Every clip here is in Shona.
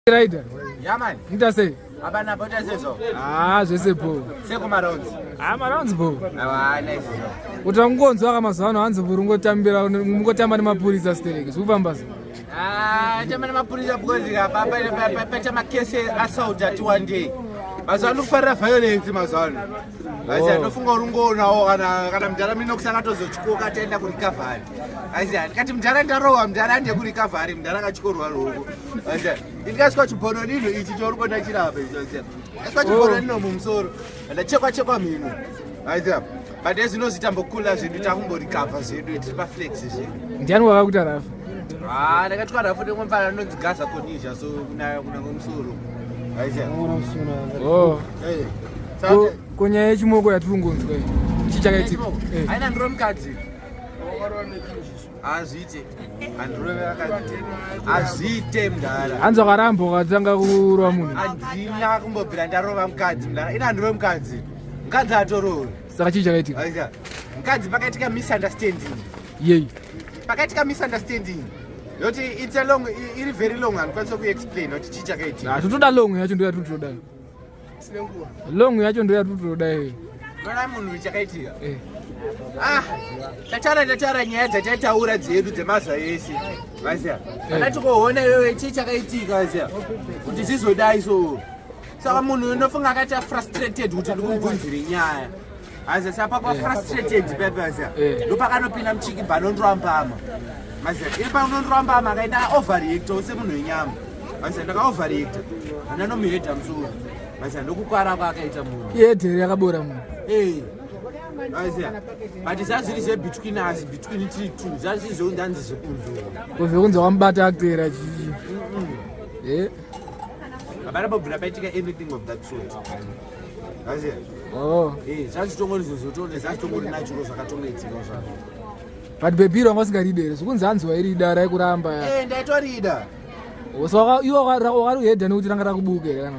Rider. Yeah man. Nita sei? Abana bota sezo. Ah, zvese bho. Seko marounds. Ah, marounds bho. Awa nice zo. Kuti angonzwa ka mazuva ano hanzi buru ngotambira ngotamba nemapurisa stereki. Zvikufamba sei? Ah, tamba nemapurisa because ka papa paita makese assault ati one day. Mazuva ano kufarira violence mazuva ano. Asi anofunga uri ngoonawo kana kana mudhara Minox akatozotyoka ataenda kurecovery. Asi ndikati mudhara ndarohwa mudhara ande kurecovery mudhara akatyorwa ruoko. Asi ndikaswa chibhononino ichi chauri kuona chirapa ichi asi. Ndikaswa chibhononino mumusoro. Ndachekwa chekwa mhino. Asi but ezvinozi tambokula zvedu takumborecover zvedu tiri paflex zvedu. Ndiani wakakuita rafu? Ah, ndakatwa rafu nemwe mfana anonzi Gaza Konisha so kuna kuna ngomusoro. Asi. Oh. Eh. Ko ko nyaya yechimoko yatiri kungonzwa iyi. Chii chakaitika? Eh. Aina ndiro mukadzi. Azviite. Andiro vakadzi. Azviite mudhara. Hanzi wakaramba ukatanga kurova munhu. Handina kumbobvira ndarova mukadzi mudhara. Ina andiro mukadzi. Mukadzi atorowe. Saka chii chakaitika? Aiza. Mukadzi pakaitika misunderstanding. Yei. Pakaitika misunderstanding. Yoti it's a long iri very long handikwanisa kuexplain kuti chii chakaitika. Ah, totoda long yacho ndo yatiri kutoda. Long yacho ndo yatiri kutoda iyi. Unoona munhu chakaitika. Eh. Ah, tataura tataura nyaya dzataitaura dzedu dzemazuva ese vaziya kana tikoona iwewe chii chakaitika vaziya kuti zvizodai so saka munhu unofunga akaita frustrated kuti ndikumubvunzire nyaya aziya saka pakwa frustrated pepe vaziya Eh. ndopakanopinda muchiki bhanondorambama maziya iri panondorambama akaenda overreacta semunhu wenyama vaziya ndakaoverreacta andanomuhedha musoro vaziya ndokukwara kwaakaita munhu Iye here yakabora munhu. Eh. Vaziya. But zvazviri zvebetween us, between tiri two, zvazviri zveunzanzi zvekunze. Ko zvekunzi wamubata akuteera chii? Eh. Hapana pabvira paitika anything of that sort. Vaziya. Oh. Eh, zvazvitongori zvozotone, zvazvitongori natural zvakatongoitika zvazvo. But baby wanga usingaridi here? Zvekunzi hanzi wairida raikuramba. Eh, ndaitorida. So waka iwe wakaruhedha nekuti ranga rakubuka here kana?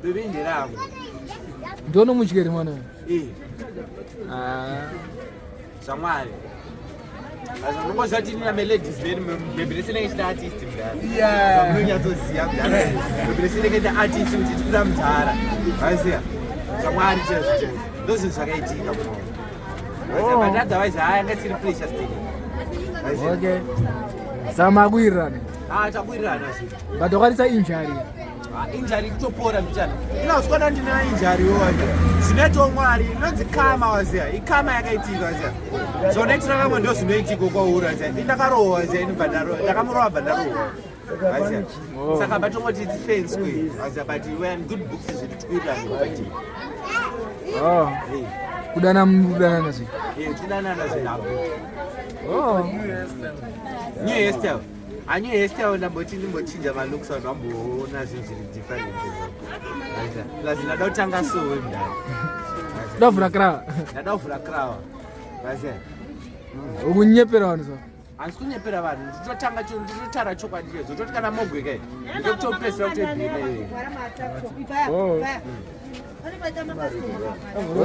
Baby nderangu. Ndonomutyeri mwana uyu. Eh, Ah. zvamwari. Asi unongoziva kuti inini meladies man, baby rese ndenge chida artist mudhara. Yeah. Unonyatsoziva mudhara. Baby rese ndenge chida artist kuti tikuda mudhara. Vaziya. Zvamwari chaizvo chaizvo. Ndozvinhu zvakaitika muno. Vaziya, Oh. but otherwise haya yanga isiri pressure stick. Vaziya. Okay. Saka makuwirirana. Ah, takuwirirana zvinhu. But wakarisa injury. Ah, injury kutopora mbichana. Ina usikona ndina injury yo waziya. Zvinoitwa Mwari, inonzi karma waziya. Ikama yakaitika waziya. Zvonoitira vamwe ndo zvinoitika kwauri waziya. Ini ndakarohwa waziya, ini bva ndakamurowa bva ndarohwa. Waziya. Oh. Saka batongoti it's fair and square. Waziya, but we are in good books zvedu tikuwirirana but. Oh. Eh, Kudana kudanana zve. eh, tidanana zvedu. Oh. New hairstyle. A new hairstyle ndamboti ndimbochinja malooks vanhu vamboona zvinhu zviri different. Waziya. Plus ndada kutanga sowe mudhara. Ndavhura krawa. Ndada kuvhura krawa. Waziya. Ukunyepera vanhu so. Handisi kunyepera vanhu, nditotanga nditotaura chokwadi chezo. Toti kana mogweka iyi, ndotopedzisira kutoibhema iyoyo. Oh.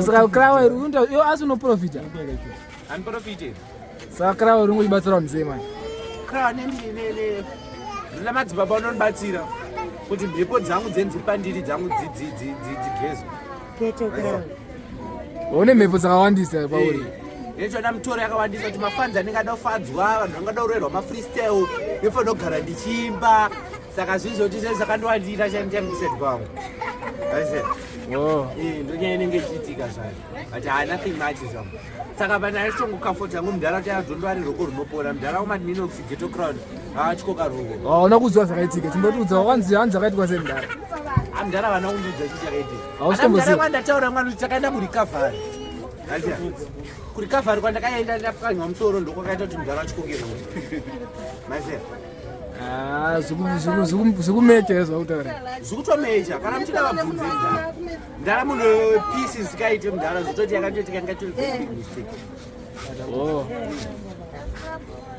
Saka krawa iri unoita iwe asi unoprofita. Handiprofite. Saka krawa iri ungochibatsira vanhu sei manje? Krawa ndina madzibaba anondibatsira kuti mhepo dzangu dzenzi pandiri dzangu dzigezwe. Une mhepo dzakawandisa pauri. Nechona mitoro yakawandisa kuti mafanzi anenge ada kufadzwa, vanhu vangada kuroverwa mafreestyle, ndofanira kugara ndichiimba. Saka zvinhu zvoti zve zvakandiwandira chainditange kuseti kwangu. Aise. Oh. Eh, ndonyaya inenge ichiitika zvayo. But ah, nothing much zvangu. Saka pana achitongokamfota yangu mudhara kuti adhondwari roko rinopora. Mudhara wama Ninox Ghetto Crown aatyoka roko. Hauna kuziva zvakaitika. Chimbotiudza wakanzi hanzi zvakaitika sei mudhara. Ah, mudhara vana kundiudza chii chakaitika. Hausi Ana mudhara kumboziva. kwandataura mwana kuti takaenda kurecovery. Aziya. Kurecovery kwandakaenda ndapwanywa musoro ndokwakaita kuti mudhara atyoke roko. Maziya. Ah, zvikumecha here zvakutaura. Zvikutomecha kana muchida vabvunze mudhara. Mudhara munhu peace zikaite mudhara zvototi yakatoitika ingatori very big mistake. Oh.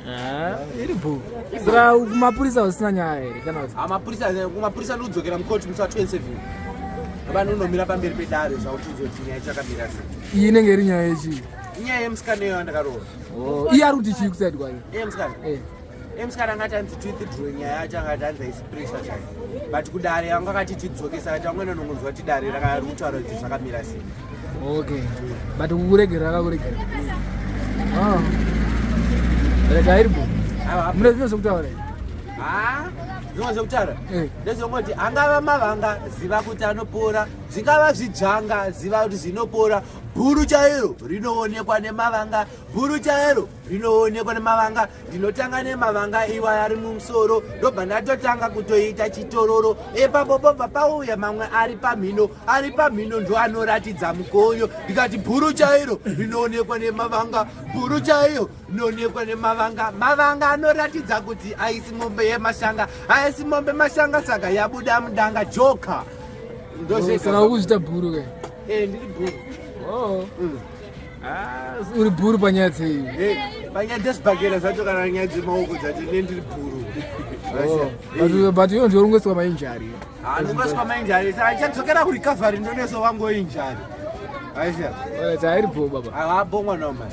Ah, iri bho. Saka kumapurisa usina nyaya here kana kuti? Ah, mapurisa kumapurisa ndikudzokera mukoti musi wa 27 vanhu unomira pamberi pedare zvautiudza kuti nyaya chakamira sei. Iyi inenge iri nyaya yechii? Inyaya yemusikana iyoyo yandakaroora. Oh, iye ari kuti chii kuside kwake? Iye musikana. Eh. Emusikana angati anzi tiwithdraw nyaya yacho, angati anzi haisi pressure chayo, but kudare anga akati tidzoke. Saka tangwena nongonzwa kuti dare rakari kutaura kuti zvakamira sei. Okay, but kukuregera akakuregera. Ah. Rega iripo. Aiwa. Mune zvimwe zvekutaura here? Ha, zvimwe zvekutaura Eh. ndezvongoti angava mavanga, ziva kuti anopora. Zvingava zvidzvanga, ziva kuti zvinopora. Bhuru chairo rinoonekwa nemavanga, bhuru chairo rinoonekwa nemavanga. Ndinotanga nemavanga iwa ari mumusoro, ndobva ndatotanga kutoita chitororo. Ipapo pobva pauya mamwe ari pamhino, ari pamhino ndo anoratidza mukonyo. Ndikati bhuru chairo rinoonekwa nemavanga, bhuru chairo rinoonekwa nemavanga. Mavanga anoratidza kuti aisi mombe yemashanga, aisi mombe mashanga, saka yabuda mudanga joka. Saka ukuzviita bhuru ke? Eh, ndiri bhuru. Oh. Ah, uri bhuru panyaya dzei? Eh, panyaya dzezvibhakera zvacho kana nyaya dzemaoko dzacho, ne ndiri bhuru. Oh. But iyo ndiyo rungoiswa mainjury. Anongoiswa mainjury, saka ndichadzokera kurecovery, ndoneso wangu injury, aisha. Alright, hairipo baba. Abo mwana wamai.